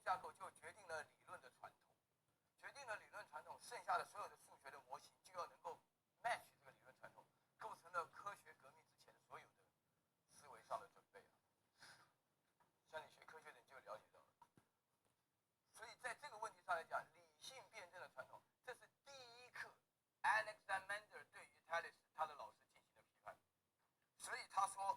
架構就決定了理論的傳統，決定了理論傳統，剩下的所有的數學的模型就要能夠 match 這個理論傳統，構成了科學革命之前所有的思維上的準備啊。像你學科學的，你就了解到了。所以在這個問題上來講，理性辯證的傳統，這是第一課 Anaximander 對於 Thales 他的老師進行的批判。所以他說，